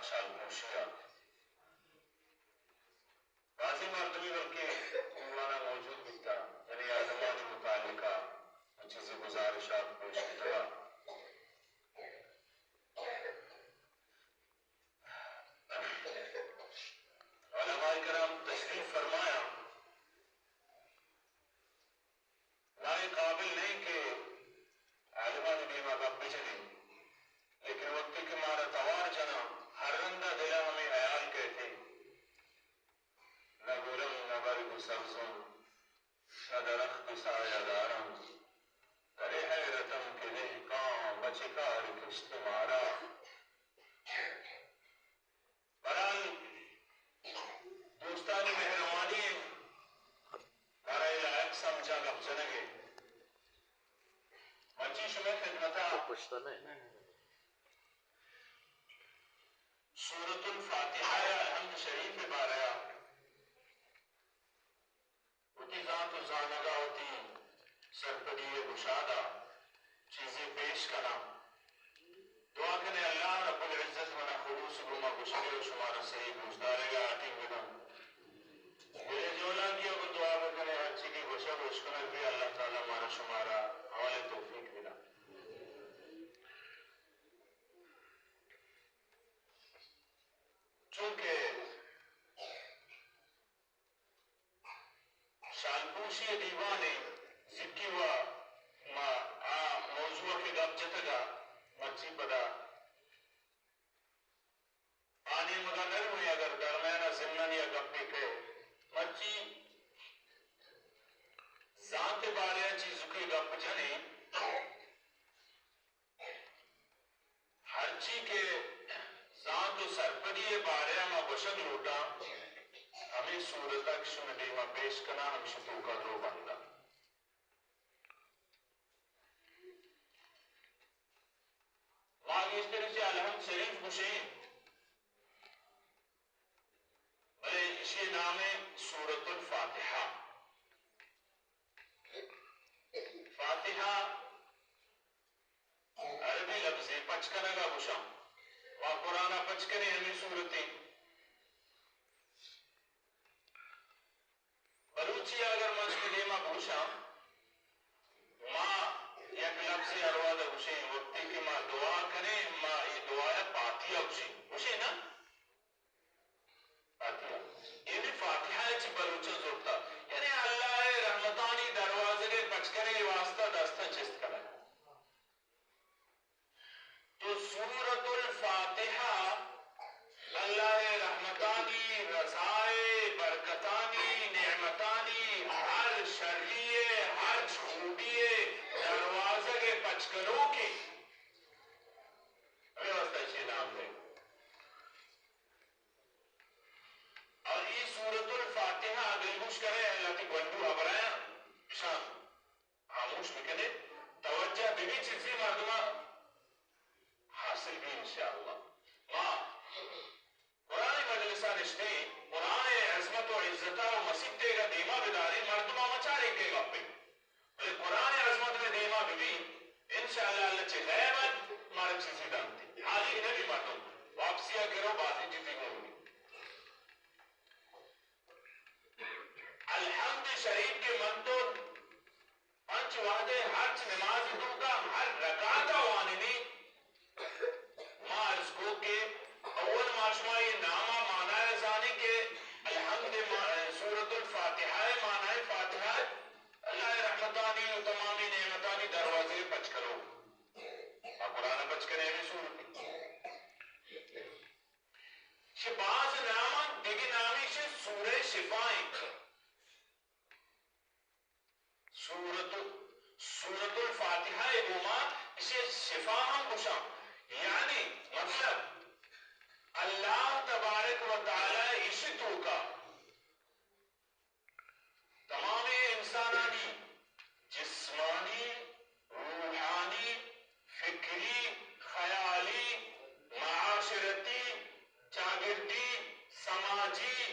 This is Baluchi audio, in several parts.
شال پوشی ءَ بازیں مردمے بلکیں دیوان ءَ موجود بیتگ، یعنی عالمانی متعلق ءَ چیزے گزارشات پیش کتگ۔ علماء کرام تشریف فرمایاں، ما اے قابل نہ ایں کہ عالمانی دیم ءَ گپ بجنیں، لیکن وقتی کہ مارا توار جناں، ہر رند ءَ دل ءَ ہمے ہیال کئیت، نہ گلم نہ برگ سبزم، نہ درخت سایہ دارم، درے حیرتم کہ دہکان بہ چہ کار کشت مارا۔ بہرحال، دوستانی مہروانی انت، مارا اے لائق سمجھاں گپ جنگ ءَ۔ مرچی شمئے خدمت ءَ سورۃ الفاتحہ ءِ الحمد شریف ءِ بارہ ءَ وتی زانت ءُ زانگ ءَ وتی سرپدی ءِ گشاد ءَ چیزے پیش کناں۔ دعا کنیں اللہ رب العزت منا خلوص ءِ گوما گشگ ءَ ءُ شمارا صحیح گوشدارگ ءَ اٹینگ بدنت۔ دل ءِ جہلانکی ءَ گوں دعا بکنیں، ہرچی کہ گوشگ ءُ اشکنگ بی، اللہ تعالی مارا شمارا عمل ءِ توفیق بدنت۔ چونکہ شالپوشی ءِ دیوان ءِ زکی ءَ ما آ موضوع ءَ کہ گپ جتگ ءَ، مرچی پدا آ نیمگ ءَ نہ رویں، اگر درمیان ءَ ضمناً یک گپے کئے، مرچی زانت ءِ بارہ ءَ چیزکے گپ جنیں۔ ہرچی کہ زانت ءُ سرپدی ءِ بارہ ءَ ما گوشگ لوٹاں، ہمے سورت ءَ کہ شمئے دیم ءَ پیش کناں، ہمشی توک ءَ درو بنداں۔ ما گیشتر ایشی ءَ الحمد شریف گوشیں، بلے ایشی ءِ نام ایں سورۃ الفاتحہ۔ فاتحہ عربی لبزے، پچ کنگ ءَ گوشاں۔ ما قرآن ءَ پچ کنیں ہمے سورت ءَ۔ بلوچی ءَ اگر ما شمئے دیم ءَ بگوشاں، ما یک لبزے ہر وہد ءَ گوشیں، وقتی کہ ما دعا کنیں، ما اے دعا ءَ پاتیہ گوشیں۔ گوشیں نا؟ فاتحہ۔ اے بھی فاتحہ ءَ چہ بلوچاں زرتا۔ یعنی اللہ ءِ رحمتانی دروازگ ءِ پچ کنگ ءِ واسطہ دستاں چست کنگ۔ تو سورۃ الفاتحہ اللہ ءِ رحمتانی، رضا ءِ، برکتانی، نعمتانی ہر شری ءِ، ہر خوبی ءِ دروازگ ءِ پچ کنوکیں۔ ہمے واسطہ ایشی نام دے۔ اور اے سورۃ الفاتحہ دلگوش کرے، اللہ تی گونڈو ہبرایاں شان خاموش بکنے، توجہ ببی، چیزی مردماں حاصل بی انشاءاللہ۔ ما قرآن مجلسا نشتیں، قرآن عظمت و عزتا و مسیت تیگا دیما بداریں، مردماں مچاریں کہ گپے۔ بلے قرآن عظمت مئے دیما ببی، انشاءاللہ اللہ چہ غیب ات مارا چیزی دانتی۔ حالی نبی مردم، واپسی ء کرو بازیں چیزی گون بی۔ الحمد شریف کہ من تو پنچ وہدے ہرچ نماز توکا ہر رکعتا واننی، ما عرض کو کہ اول ما شما اے نام ء معنی ء زانیں کہ الحمد ما-، سورۃ الفاتحہ ء معنی فاتحہ ء اللہ ء رحمتانی و تمامی نعمتانی دروازے پچ کنوک۔ ما قرآن ء پچ کنیں ہمے سورت ء۔ چہ باز ناماں دگہ نامی چہ سورہ شفا انت۔ سورت، سورت الفاتحہ ء گوما اسے شفا ہم گوشاں۔ یعنی مطلب اللہ تبارک و تعالی ایشی توکا تمامیں انسانانی جسمانی، روحانی، فکری، خیالی، معاشرتی، چاگردی، سماجی،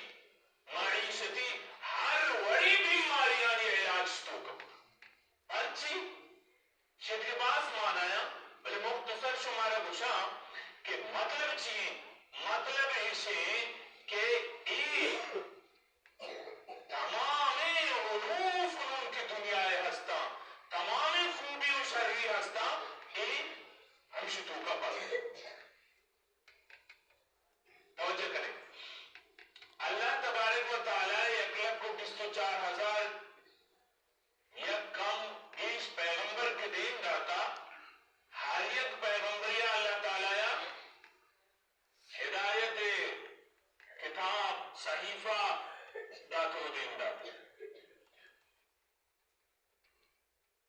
معیشتی ہر وڑی بیماریانی علاج توک۔ ہرچی شکل باز معنایاں، بلے مختصر شمارا گوشاں کہ مطلب چی انت؟ مطلب صحیفہ داتو دیم دات۔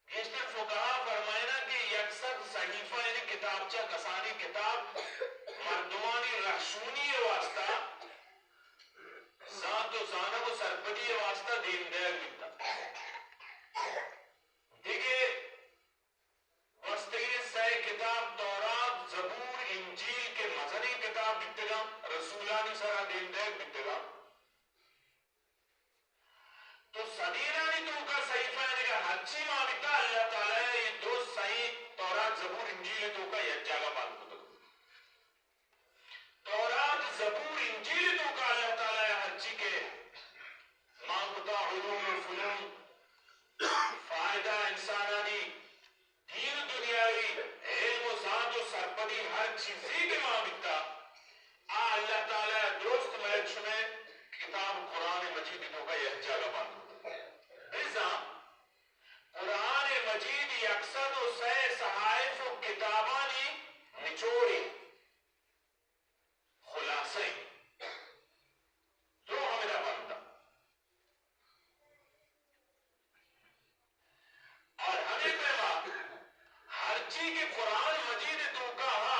گیشتر فقہا فرمائنا کہ یک سد صحیفہ یعنی کتابچہ، کسانیں کتاب مردمانی رہشونی ءِ واسطہ، زانت و زانگ و سرپدی ءِ واسطہ دیم دیگ بیتا۔ دگہ گوستگیں سئے کتاب تورات، زبور، انجیل کہ مزنیں کتاب بیتگاں، رسولانی سرا دیم دیگ بیتگاں۔ تو سدینانی توکا صحیفہ آنگا ہرچی ما بیتا، اللہ تعالی ءَ اے درست سئیں تورات، زبور، انجیل توکا یک جاگہ بند کتگ۔ تورات، زبور، انجیل توکا اللہ تعالی ءَ ہرچی کہ مان کتا، علوم و فنون، فائدہ انسانانی دین و دنیاوی علم و زانت و سرپدی ہر چیزے کہ مان بیتا، آ اللہ تعالی ءَ درست مئے شمئے کتاب قرآن مجید توکا یک جاگہ بند کتا۔ بزاں قرآن مجید یک سد و سئے صحائف و کتابانی نچوڑے، خلاصہ ایں۔ درو ہمدا بنتا۔ اور ہمے پیما ہرچی کہ قرآن مجید توکا ہا،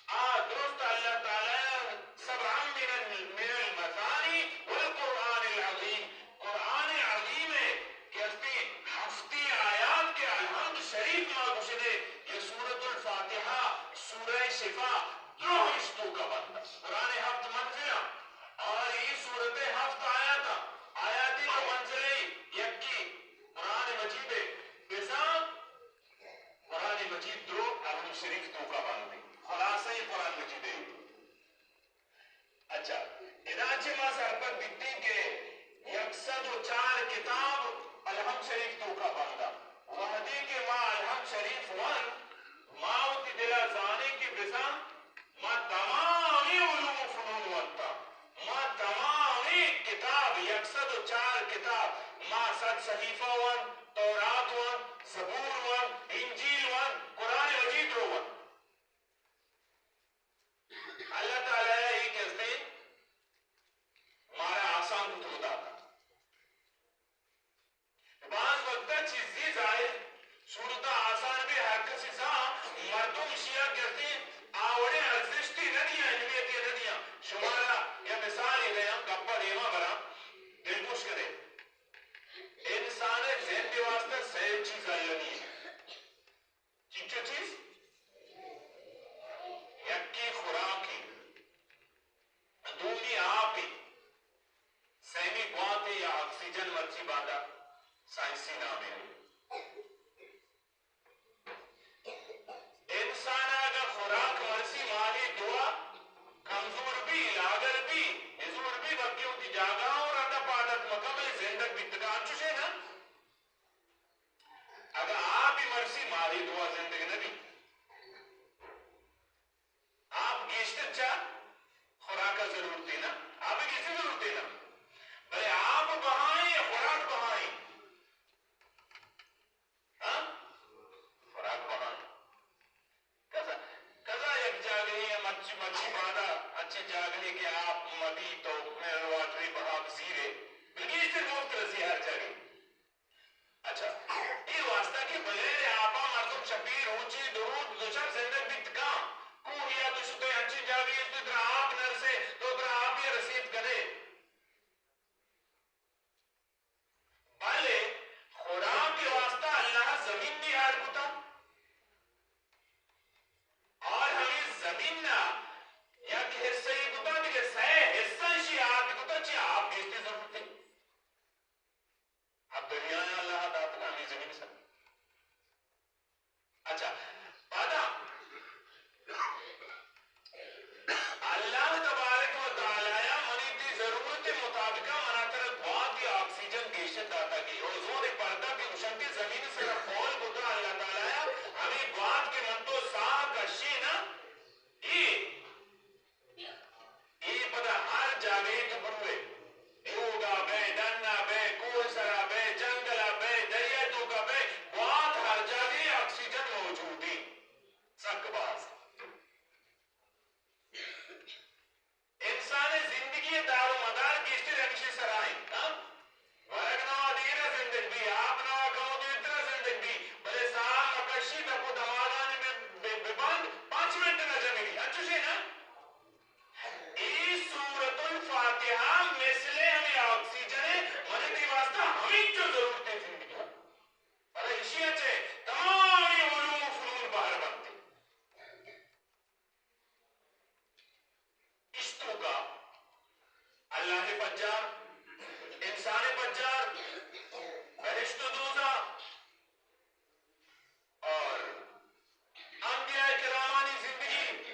آ درست اللہ تعالی سبعا من ال-، من المثانی والقرآن العظیم، قرآن عظیم ءِ کہ ہستی ہفتی آیات کہ الحمد شریف ما گوشنے، یا سورۃ الفاتحہ، سورہ شفا، درو ہمش توکا بنت۔ قرآن ءِ ہفت منزلاں، اور اے سورت ءِ ہفت آیاتاں، آیاتی دو منزلے یکی قرآن مجید ءِ، بزاں قرآن مجید درو الحمد شریف توکا بنت۔ خلاصہ قرآن مجید ءِ۔ اچھا، ادا چہ ما سرپد بیتیں کہ یک سد و چار کتاب الحمد شریف توکا بندا۔ وہدے کہ ما الحمد شریف ونت، ما وتی دلا زانیں کہ بزاں ما تمامیں علوم و فنون ونتا، ما تمامیں کتاب، یک سد و چار کتاب، ما سد صحیفہ ونت، تورات ونت، زبور ونت، انجیل ونت، قرآن مجید رو ونت۔ اللہ تعالی ءَ اے کسے مارا آسان کتو داتا۔ باز وقتا چیزی ظاہر صورتا آسان بی، ہر کسی زان، مردم اشیا کسے آوڑیں ارزشتی نہ دیا، اہمیتی نہ دیا۔ شمارا یا مثال دیاں، گپا دیما براں، دلگوش کرے۔ انسان ءِ زند ءِ واسطہ سئے چیز المی ایں۔ چنچو چیز؟ یکے خوراکے، دومی آپے، سیمی گواتے یا آکسیجن مرچی باندا سائنسی نامے۔ انسان ءَ اگاں خوراک مرسی ماہے دوا کمزور بی، لاگر بی، نزور بی، بلکہ وتی جاگہ ءَ رندا پاد اتک مکن، بلے زندگ بیتگا انچوشے نا۔ اگاں آپ ءَ مرسی ماہے دوا زندگ نہ بیت۔ آپ گیشتر چہ خوراک ءَ ضرورت ایں نا، آپ ءَ گیشتر ضرورت ایں نا۔ بلے آپ بہائیں یا خوراک بہائیں؟ ہاں؟ خوراک بہائیں۔ کزا، کزا یک جاگہے یا مرچی، مرچی باندا انچیں جاگہے کہ آپ مبی تو منرل واٹرے بہا بزیرے، بلے گیشتر مفت رسی ہر جاگہے۔ اچھا، اے واسطہ کہ بغیر آپا مردم شپی روچی دو روچ دو شپ زندگ بیت کاں۔ کوہیا تو شتئے انچیں جاگہے است ترا آپ نرسے، تو ترا آپی رسیت کنے۔ بلے خوراک واسطہ اللہ زمین دی ہار کتا۔ اور ہمیں زمین نا یک حصہ ہی کتا، دگہ سئے حصہ شی آپ کتا، چی آپ گیشتر ضرورت ہے۔ اب دریایاں اللہ داتگ ہمے زمین سر۔ اچھا، پدا اللہ تبارک و تعالی ءَ منی تئی ضرورت مطابق منا ترا گوات یا آکسیجن گیشتر داتگی۔ اوزون پردہ کہ گوشنتی زمین سر قول کتا اللہ تعالی ءَ، ہمیں گوات کہ من تو ساہ کشی نا، اے اے پدا ہر جاگہے تو بروئے، لوگا بئے، ڈنا بئے، کوہ سرا بئے، جنگلا بئے، دریا توکا بئے، گوات ہر جاگہے آکسیجن موجود ایں۔ سک باز۔ چہ سرا انت، ہاں؟ ورگ نوا دیرا زندگ بی، آپ نوا کمو دیرترا زندگ بی، بلے ساہ مکشی، دپ و دماغانی بہ، بہ، بہ بند، پنچ منٹ نہ جنگی، انچوشے نا؟ اے سورۃ الفاتحہ مثل ہمے آکسیجن ہے، من تئی واسطہ ہمینچو ضرورت ہے زندگی۔ پدا ایشی ء چہ تمامی علوم و فنون بہر بنت۔ اشتوکا اللہ پجار، انسان پجار، بہشت و دوزہ اور انبیاء کرامانی زندگی،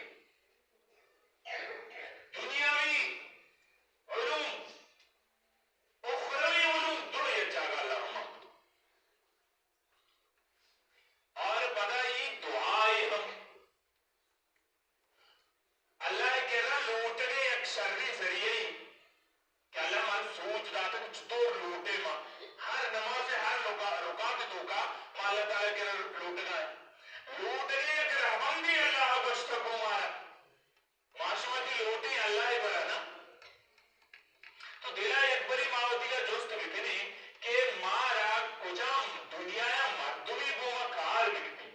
دنیاوی علوم، اخروی علوم، درو یک جاگہ اللہ ہما اور پدا ای دعائے ہم اللہ ء کرا لوٹگ ء یک شریں ذریعہ ای کہ اللہ من سوچ داتگ چطور لوٹے ما ہر نماز ء ہر رکا-، رکعت ء توکا ما اللہ تعالی ء کرا لوٹگا ایں۔ لوٹگ ء یک رہبندے اللہ ء گوشتگ گوں مارا۔ ما شما کہ لوٹیں اللہ ء برا نا، تو دل ء یک برے ما وتیگا جست بکنیں کہ مارا کجام دنیا ء مردمے گوما کار بہ بیتیں؟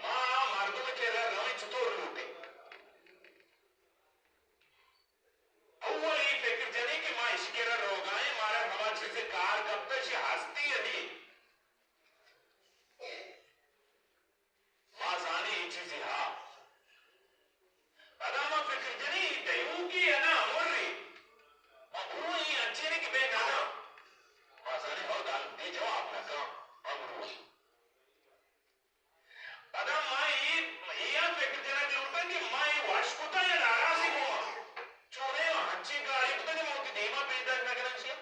ما آ مردم ء کرا رویں چطور لوٹیں؟ اول اے فکر جنیں کہ ما اشی کرا روگا ایں، مارا ہما چیز ء کار کپتہ، اشی ہستی ء نی۔ ما زانیں اے چیزے ہا۔ پدا ما فکر جنیں اے دیوکے یا نہ امرے۔ ما برو اے انچیں کہ بے نہ نہ۔ ما زانیں ہو دان دے جواب نہ کن۔ ما برو۔ پدا ما اے، اے ہم فکر جنگ لوٹاں کہ ما اے وش کتا یا ناراضی گوما۔ چونیں ہنچیں کارے کتا کہ ما وتی دیما پیداک نہ کناں چیا؟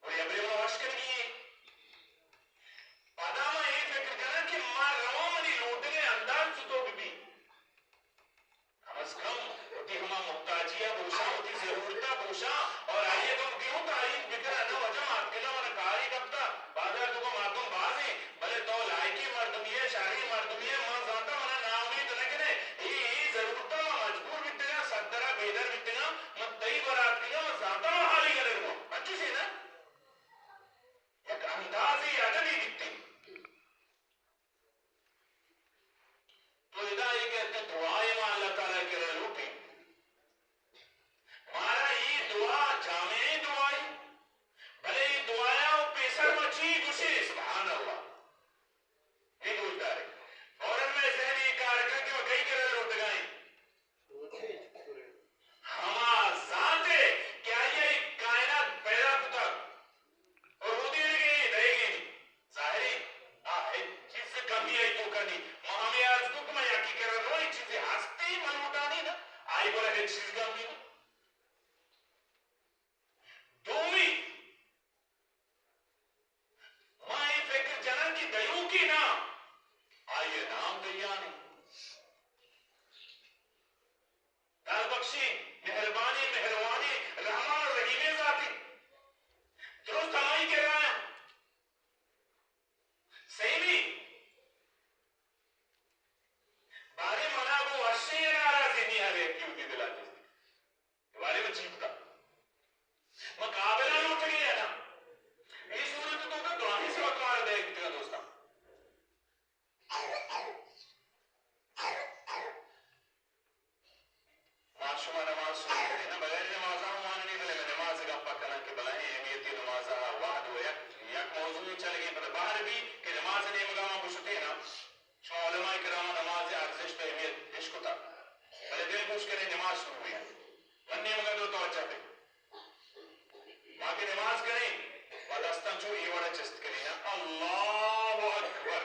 گڑا ابرے ما وش کنگی ایں۔ پدا ما اے فکر کناں کہ ما رواں منی لوٹگے انداز چطور بہ بی۔ کم از کم وتی ہما محتاجی ء بوشاں، وتی ضرورت ء بوشاں اور آئی ء گم دیوں تائید بکناں۔ نہ واجہ ما اتکگاں، منا کارے کپتا، بازار توکا مردم بازیں، بلے تو لائقیں مردمے ئے، شریں مردمے ئے، من زانتاں منا ناامید نہ کنے۔ اے، اے ضرورت ء ما مجبور بیتگاں، سدر ء بے در بیتگاں، من تئی برا اتکگاں، من زانتاں من حالی کنگ بواں۔ انچوشے نا؟ یک اندازے ادبی بیتیں۔ تو ادا اے کہ دعائے ما اللہ تعالی ء کرا لوٹیں۔ مارا اے دعا جامعیں دعائے، بلے اے دعایا و پیسر ما چی گوشیں؟ سبحان اللہ۔ اے گوشدارے۔ فوراً مئے ذہن اے کار کن کہ ما کئی کرا لوٹگا ایں۔ ہما ذات ء کہ آئی ء اے کائنات پیدا کتگ اور رودینگ ء دئیگ ء انت۔ ظاہری، آ ہچ چیز سے کمی آئی توکا نی۔ ما ہمے عرض کو کہ ما یکے کرا رو، اے چیزے ہستی ملوٹانی نا، آئی گورا ہچ چیز کمی نی۔ دومی، ما اے فکر جناں کہ دیوکے نام، آئی ء نام دیانے۔ دل بخشیں، مہربانیں، مہروانیں، رحمان و رحیمیں ذاتے۔ درست ہمائی کرایاں۔ سیمی، باریں منا گوں وشیں یا ناراضیں، نی ہر یکے وتی دلا جست۔ بارے من چی کتا؟ من قابل ء لوٹگے یا نا؟ اے صورت ء توکا دراہیں سبق مارا دئیگ بیتگاں دوستاں۔ ما شما نماز شروع کنیں نا، بغیر نماز ہم واننی، بلے من نماز گپا کناں کہ بلاہیں اہمیتی نماز ء وہد و یک، یک موضوع چلگیں پدا بہر بی کہ نماز نیمگا ما گشتیں نا۔ شما علماء کرام ء نماز ء ارزشت و اہمیت اش کتگ، بلے دل گوش کنیں نماز شروع بیت۔ من نیمگ ء دو توجہ بے۔ ما کہ نماز کنیں، ما دستاں چو اے وڑ ء چست کنیں نا، اللہ اکبر۔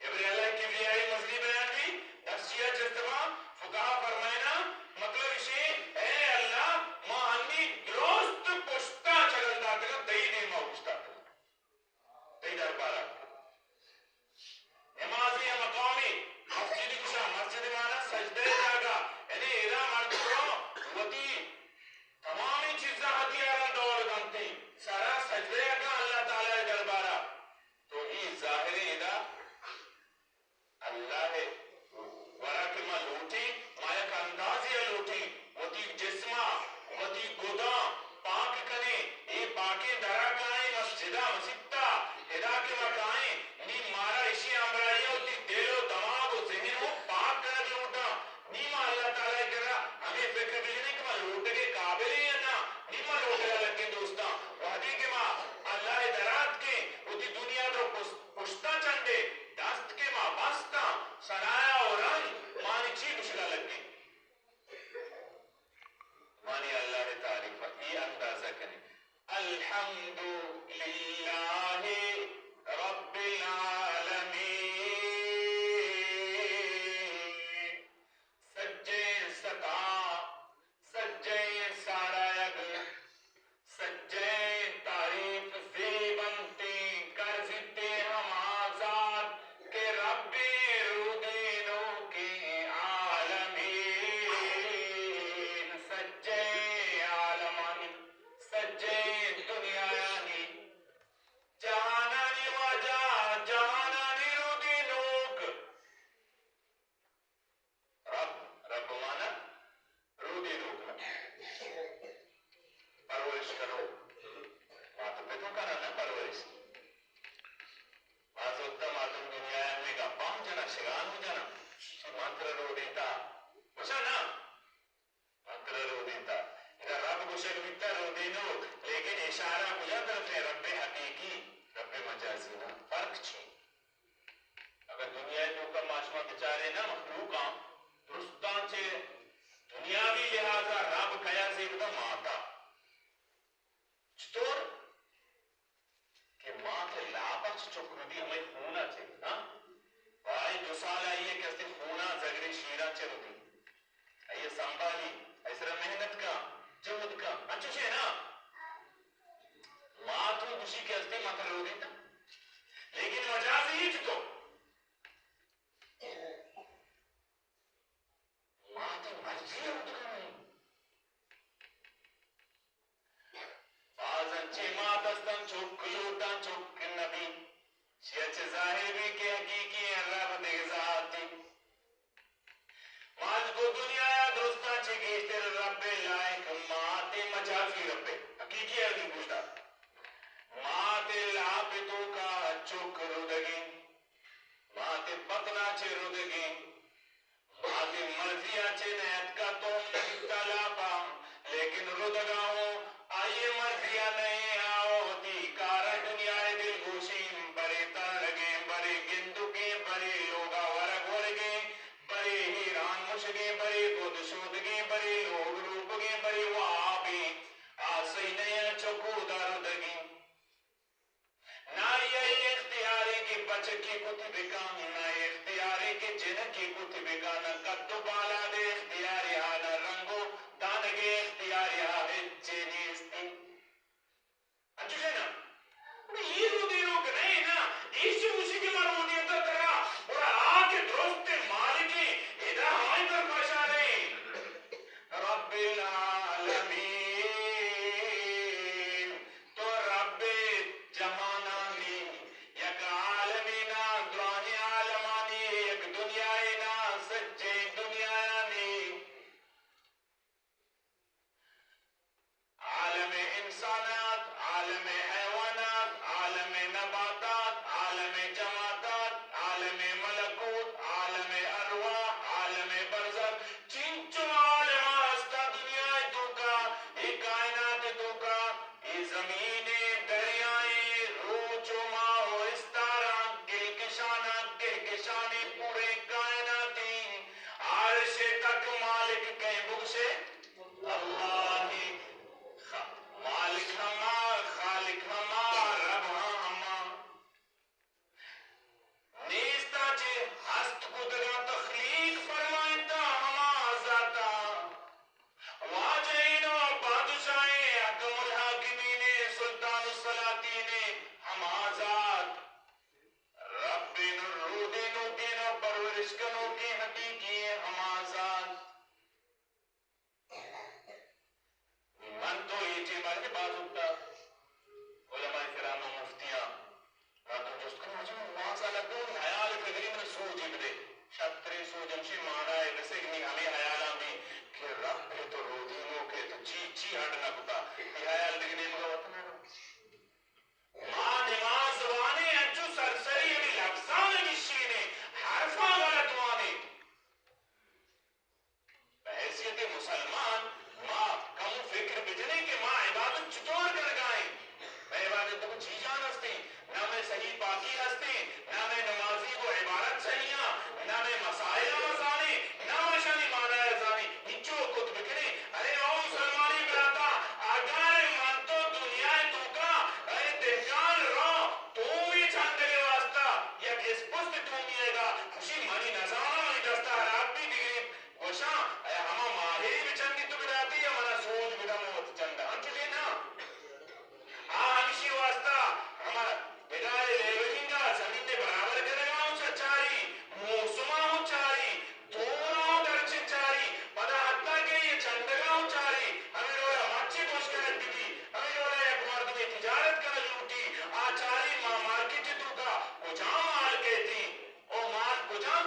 ابرے اللہ کبریائی مزنی بیان بی، دست چیا چست باں، فقہا فرمائنا، مطلب اشی، اے اللہ، ما انی درست پشتا چگل داتگا، تئی دیما اوشتاتگا۔ تئی دربارا۔ نمازی ء مقامی، مسجد گوشاں، مسجد مانا سجدہ ء جاگہ، یعنی ادا مردم رو وتی تمامیں چیزاں ہتھیاراں دور دنت، سرا سجدہ ء کن اللہ تعالی ء دربارا۔ تو اے ظاہریں ادا وتی گداں پاک کنیں، اے پاکیں درا کائیں، مسجدا مسیتا، ادا کہ ما کائیں، نی مارا اشی ہمراہیا وتی دل و دماغ و ذہن و پاک کنگ لوٹاں۔ نی ما اللہ تعالی کرا ہمے فکر بجنیں کہ ما لوٹگے قابلیں یا نہ۔ نی ما لوٹگا لگیں دوستاں، وہدے کہ ما اللہ درا اتکیں، وتی دنیا درو پس-، پشتاں چنڈے، دست کہ ما بستاں، ثنایا و رند مانی چی گشگا لگیں؟ مانی اللہ تعریف ء اے اندازہ کنیں، الحمد للہ رب العالمین، سجیں ستا، سجیں ساڑایگ، سجیں تعریف زیب انت، کرزیت ہما ذات کہ رب رودینوکیں عالمین، سجیں عالمانی، سجیں دنیایانی، جہانانی واجہ، جہانانی رودینوک۔ رب، رب مانا رودینوک نہ، پرورش کنوک۔ مات و پت ء کناں نہ پرورش۔ باز وقتا مردم دنیا ء ہمے گپاں ہم جناں، شگان ہم جناں، کہ من ترا رودینتا۔ گوشاں نہ، من ترا رودینتا۔ ادا رب گوشگ بیتا رودینوک، لیکن اشارہ کجا طرف ہے؟ رب حقیقی، رب مجازی نہ۔ فرق چی؟ اگاں دنیا ء توکا ما شما بچاریں نا مخلوقاں، درستاں چہ دنیاوی لحاظا رب کیا زیب داں؟ ماتا۔ چطور؟ کہ مات ء لاپا چہ چک ردی، ہمے خونا چہ، ہاں؟ و آئی دو سال آئی ء کہ استیں خونا زگریں شیراں چہ ردی۔ آئی ء سنبھالی، آئی سرا محنت کن، جہد کن، انچوشے نا؟ مات ہوں گوشی کہ استیں من ترا رودینتا۔ لیکن مجازی ہچ تو مات ء مرضی ء رودگا نہ انت۔ باز انچیں مات استاں چک لوٹاں چک نہ بیت۔ چیا چہ ظاہر بیت کہ حقیقی ء رب دگہ ذاتے۔ ماج گوں دنیا ء درستاں چہ گیشتر رب ء لائق مات ء، مجازی رب ء۔ حقیقی ء نی گوشدار۔ مات ء لاپ ء توکا چک رودگیں۔ مات ء بطنا چہ رودگیں۔ مات ء مرضی ء چہ نیتکا تو ہم نہ بیتا لاپا، لیکن رودگا ہوں آئی ء مرضی ء نہ ایں، آ وتی کارا دنیا ء دلگوشیں، برے ترڑگیں، برے گندگیں، برے لوگا ورگ ورگیں، برے ہیران مشگیں، برے گد شودگیں، برے لوگ روپگیں، برے وابیں، آ سہی نہ ایں چکو دا رودگیں۔ نہ آئی ء اختیارے کہ بچکے کت بکن، نہ اختیارے کہ جنکے کت بکن، نہ قد و بالاد ء اختیارے ہا، نہ رنگ و دانگ ء اختیارے ہا، ہچے نیست انت۔ انچوش نہ؟ گڑا اے رودینوک نہ ایں نا، ایش گوشی کہ ما رودینتا ترا، گڑا آ کہ درستیں مالکیں، ادا ہمائی طرفا اشارہ ایں۔ رب العالمین۔ تو رب جہانانی، یک عالمے نا، درائیں عالمانی، یک دنیائے نا، سجیں دنیایانی۔ عالم انسانات، عالم حیوانات، عالم نباتات، عالم جمادات، عالم ملکوت، عالم ارواح، عالم برزخ، چنچو عالم ہستاں دنیا ء توکا، اے کائنات ء توکا، اے زمین ء، دریائیں، روچ و ماہ و استاراں، کلکشاناں، کہکشانیں پوریں کائناتیں عرش ء تک مالک کئے بگشے؟ اللہ ء۔ خ-، مالک ہما، خالق ہما، رب ہاں ہما۔ نیستاں چہ ہست کتگاں، تخلیق فرمائینتاں ہما ذاتا۔ واجہین و بادشاہیں، حکم الحاکمینیں، سلطان السلاطینیں ہما ذات۔ ربین و رودینوکین و پرورش کنوکیں حقیقی ہما ذات۔ من تو اے ٹیم ء کہ باز وقتا علماء کرام و مفتیاں مردم جست کن، واجہ من وانسا لگوں، منی حیال ء پگری من سوجے بدے۔ شرتریں سوج ہمشی مانا ء رسگ، نی ہمے حیالاں بی کہ رب ء تو رودینوک ء تو چی چی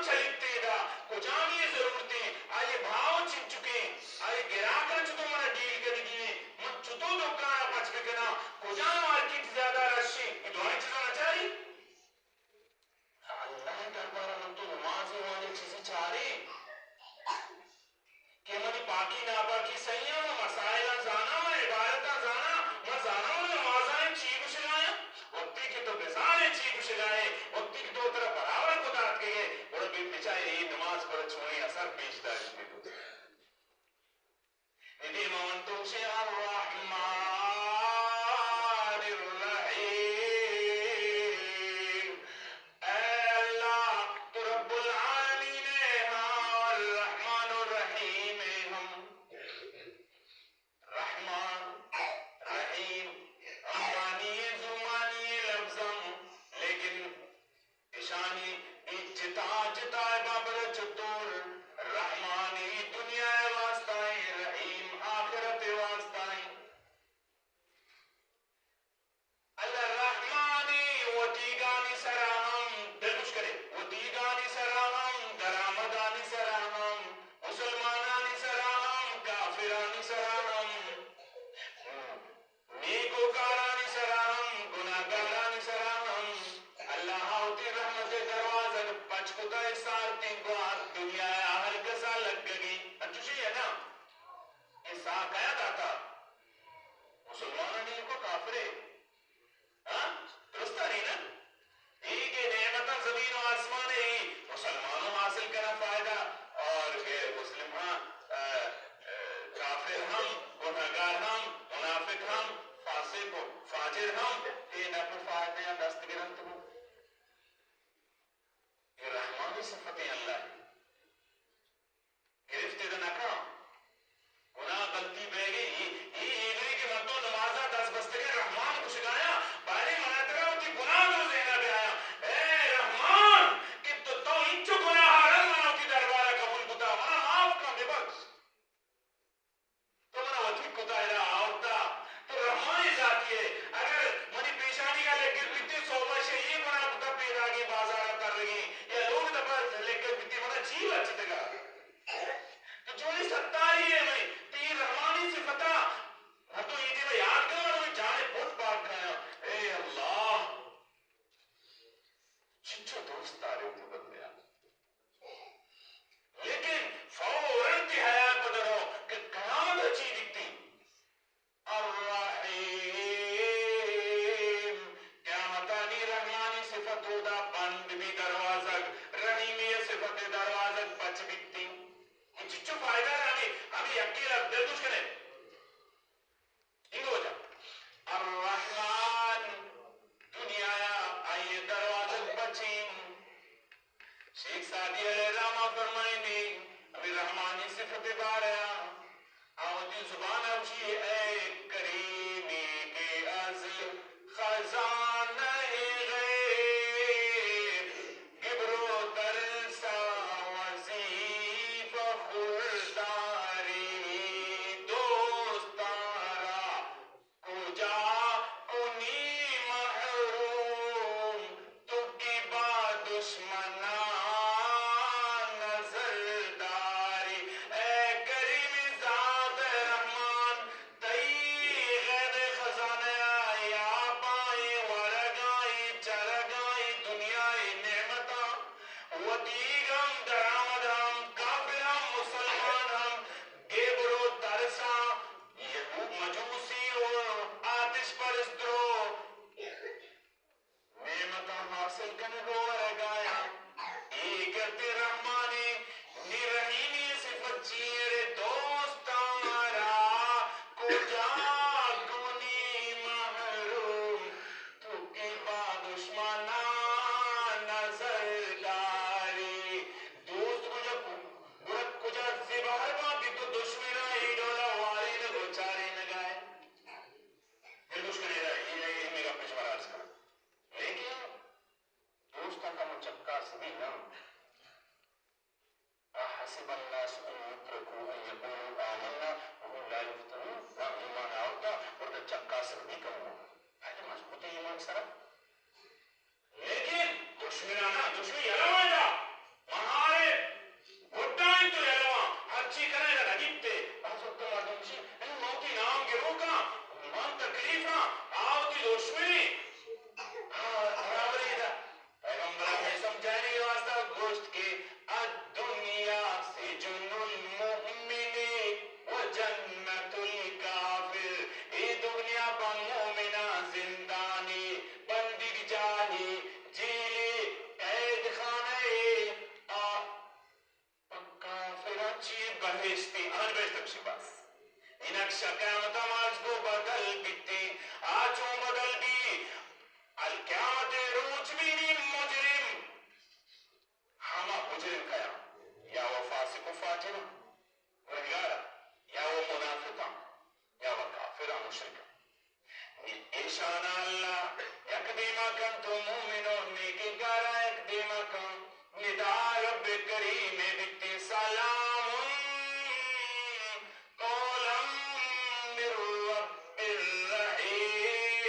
چلیتے دا، کجامی ضرورتیں، آئی بھاؤ چنچکیں، آئی گراکاں چطور منا ڈیل کنگی ایں، من چطور دکانا پچ بکناں، کجام مارکیٹ زیادہ رش ایں، اے دوئیں چیزاں نہ چاری؟ اللہ دربارا من تو نمازی وانی چیزی چاریں کہ منی پاکی ناپاکی سہی ایں، من مسائلاں زاناں، من عبارتاں زاناں، من زاناں من نمازا چی گوشگایاں۔ وقتی کہ تو بزانے چی گوشگائے، وقتی کہ تو ترا برابر کتا اتکگے، گڑا بے بچار اے نماز پر چونیں اثر پیش داشت بہ تو۔ ندی من تو چے الرحمن الرحیم۔ اے اللہ، تو رب العالمین ئے ہاں، الرحمن الرحیم ئے ہم۔ رحمان، رحیم، ہمزانی ئے، زومانی ئے لفظ ہم، لیکن اشانی اے جتا جتا ئے بابت چطور؟ رحمان اے دنیا ئے واسطہ ایں، رحیم آخرت ئے واسطہ ایں۔ اللہ رحمانے وتیگانی سرا ہم، دلگوش کنے، وتیگانی سرا ہم، درآمدانی سرا ہم، مسلمانانی سرا ہم، کافرانی سرا ہم، نیکوکارانی سرا ہم، گناہگارانی سرا ہم۔ اللہ ءَ وتی رحمت ءِ دروازگ پچ کتا، اے سارتیں گوات دنیا ءَ ہر کسا لگگی۔ انچوشی ہے نا؟ اے ساہ کیا داتا؟ مسلمانانی کو کافرے؟ ہاں؟ درستانی نا؟ اے کہ نعمتاں زمین و آسمان ءِ، اے مسلمانوں حاصل کناں فائدہ اور غیر مسلم ہاں، آ، آ، کافر ہم، گناہگار ہم، منافق ہم، فاسق و فاجر ہم اے نپ و فائدہ دست گرنت۔ اے رحمانی صفتیں اللہ۔ گرفت ادا نہ کن۔ گناہ غلطی بیگی، اے، اے، اے نہ کہ من تو نمازا دست بستگیں رحمان گوشگایاں، باریں منا ترا وتی گناہ در ذہنا بیایاں۔ اے رحمان، کہ تو، تو انچو گناہ آرن منا وتی دربارا قبول کتا، منا معاف کن، ببخش۔ تو منا وتی کتا ادا آورتا، تو رحمانی ذاتی ئے۔ اگر منی پیشانیگا لگر بیتیں، سوبا شہ اے گناہ کتا پیداگیں بازارا ترگیں، یا لوگ دپا لگر بیتیں، منا چی بچتگا؟ تو چونیں ستاری ئے مئے، تئی رحمانی صفتا، ہر تو اے دیما یاد کن، من جان پت پاک کایاں۔ اے اللہ، چچو دوست دارے تو بندیا۔ لیکن فوراً تئی حیال پہ درو کہ قیامت چی بیتی۔ الرحیم، قیامتانی رحمانی صفت اودا بند بی دروازگ، رحیمی صفت دروازگ پچ بیتی۔ چچو فائدہ ہمیں، ہمیں یقین دل دوش کرے۔ انگو وجہ۔ الرحمن، دنیایا آئی دروازگ پچیں۔ شیخ سعدی علیہ الرحمہ فرمائنی، ہمیں رحمانی صفت باریا، آ وتی زبان ءَ گوشی، اے کریمے کہ از خزانۂ غیب گبر و ترسا وظیفہ خورداری، دوستاں را کجا کنی محروم، تو کہ با دشمناں نظر داری۔ اے کریم ذات رحمان، تئی غیب خزانہ ءَ آپاں، ورگاں، چرگاں، دنیائے نعمتاں، وتیگ ہم، درآمد ہم، کافر ہم، مسلمان ہم، گبر و ترساں، یہود مجوسی و آتش پرست رو نعمتاں حاصل کنگ و ورگایاں۔ اے گردِ رحمانے، نی رحیمی صفت چی اے؟ دوستاں را کجا کنی محروم، تو کہ با دشمناں نظر داری۔ دوست کجا، گڑا کجا زبہر باں کہ تو دشمناں اے ڈولا وارینگ و چارینگا ئے۔ دلگوش کنے، اے، اے، اے ہمے گپ شمارا عرض کناں۔ لیکن دوستاں کمو چکاس بی نا۔ احسب الناس ان یترکوا ان یقولوا آمنا وهم لا یفتنون۔ ما ایمان آورتا اور دا چکاس بی کمو۔ آیا مضبوط ایمان سرا۔ لیکن دشمنانا، دشمن یلا واندا۔ بہشتی، آن بہشت ہمشی بس۔ اے نقشہ قیامت ہماچ گو بدل بیتی، آ چون بدل بی؟ القیامت روچ بی نی مجرم، ہما مجرم کیا؟ یا وہ فاسق و فاجر، گنہگار، یا وہ منافق، یا وہ کافر و مشرک۔ ایشانا اللہ یک دیما کنت و مومنون نیکیں کارا یک دیما کن۔ ندا رب کریم بیتی سلام قولا من رب رحیم۔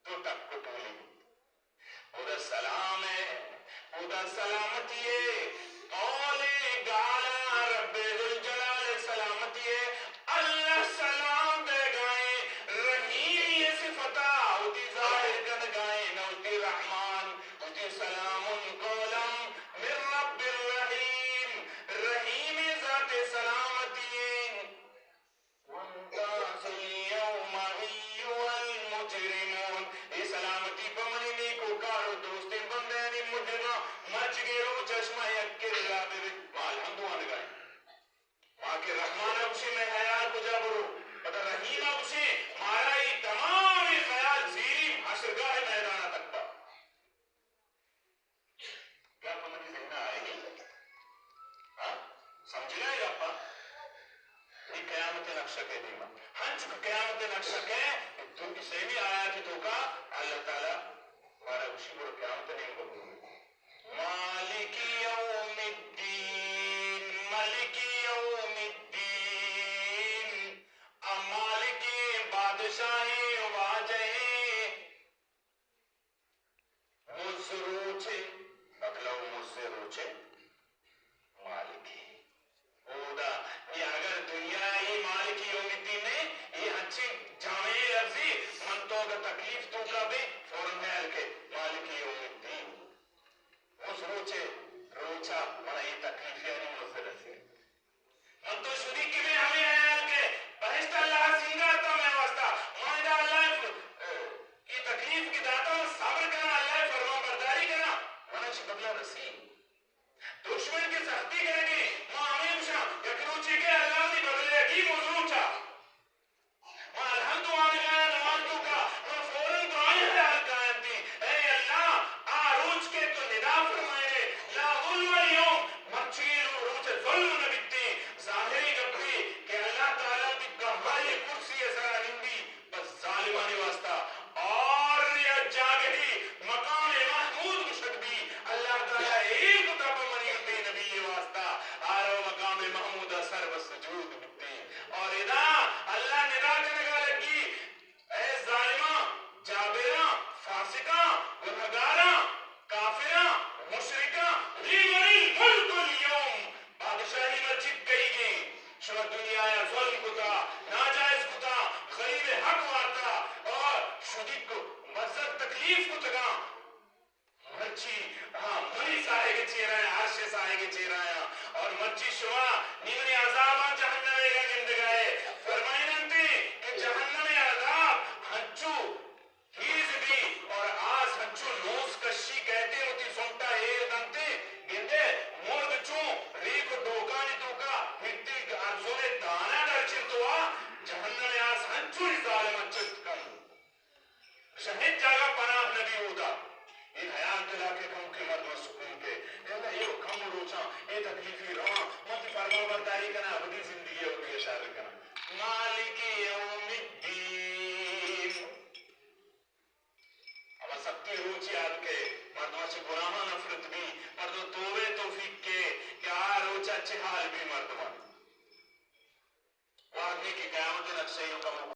دو ٹک ٹولی۔ اودا سلام ء، اودا سلامتی ء، قول ء گالاں رب ذوالجلال ء سلامتی ء، اللہ سلام دئیگائیں، رحیمی ء صفتا وتی ظاہر کنگائیں، نہ وتی رحمان، وتی سلام قولا من رب الرحیم، رحیم ذات سلامتی ء۔ وامتازوا اليوم أيها المجرمون۔ اے سلامتی پہ منی نیکوکار و دوستیں بندیانی مجرماں، مرچیگیں روچ ء شما یک کرا بہ بے۔ ما الحمد وانگا ایں۔ ما کہ رحمان ء گوشیں، مئے حیال کجا برو؟ پدا رحیم ء گوشیں، مارا اے تمامیں خیال زیریں حشرگاہ ء میدان ء تک با۔ گپ منی ذہن ء آئیگی۔ ہاں؟ سمجھگا اے گپ ء؟ اے قیامت ء نقشہ کئے دیما۔ ہنچو کہ قیامت ء نقشہ کئے، تو سیمی آیات ء توکا اللہ تعالی بارہ گوشی، گڑا قیامت ء نیمگا بگو۔ مالک یوم الدین، ملک یوم الدین۔ آ مالکیں، بادشاہیں، واجہیں۔ مز روچے، بدلہ و مز روچے مالکی۔ اودا نی اگر دنیا ای مالکی یوم الدین نے، اے ہنچیں جامعیں لفظی، من تو اگا تکلیف توکا بے، فوراً خیال کے مالکی یوم الدین۔ مز روچے، روچا منا اے تکلیفیانی مز رسی۔ من تو شدی کہ میں ہمیں حیال کے بہشت اللہ زندہ تا میں واسطہ۔ ما ادا اللہ ف-، اے تکلیف کی داتا، من صبر کنا، اللہ فرمان برداری کنا، منا چی بدلہ رسی۔ دشمن کے سختی کرے گی، ما ہمیں بشا، یک روچی کے اللہ دی بدلے گی مز روچا۔ ما الحمد وانگایا نماز توکا، ما فوراً دعائیں خیال کاینتی۔ اے اللہ، آ روچ کے تو ندا فرمائے، لا ظلم الیوم، مرچی رو-، روچ ظلم نہ بیتی۔ ظاہری گپی کہ اللہ تعالی دی قہاری کرسی سرا نندی، بس ظالمانی واسطہ۔ اور یا جاگہی مقام محمود گشگ بی، اللہ تعالی اے کتا پہ منی نبی واسطہ، آرو مقام محمود سر و سجود بیتی۔ اور ادا اللہ ندا کنگا لگی، اے ظالماں، جابراں، فاسقاں، گنہگاراں، کافراں، مشرکاں، لمن الملک الیوم، بادشاہی مرچی کئیگیں؟ شما دنیا ء ظلم کتا، ناجائز کتا، غریب حق وارتا اور شدیک مزد تکلیف کتگاں۔ مرچی، ہاں، منی ساہگ ء چیرا آں، عرش ء ساہگ ء چیرا آں۔ اور مرچی شما نی منی عذاباں جہنم ء گندگا ئے۔ فرمائیننتے کہ جہنم ء عذاب ہنچو تیز بی اور آس ہنچو لوس کشی کئیتے وتی سنٹا ایر دنتے، گندے مرد چون ریک و ڈوکانی توکا ہنتی ارزونے دانا درچنتو آ جہنم ء آس ہنچو ظالم چست کنت۔ شہ ہچ جاگہ پناہ نہ بی اودا۔ اے حیال دلا کے کم کے مردم سکون کے۔ اے اللہ، اے کم روچاں، اے تکلیفی رواں، من تی فرمان برداری کنا، ابدی زندگی ابدی شر کنا۔ مالک یوم الدین۔ اما سختی روچی حال کے، مردم چہ گناہاں نفرت بی، مردم توبہ توفیق کے، کہ آ روچا چہ حال بی مردمان۔ وہدے کہ قیامت نقشہ کمو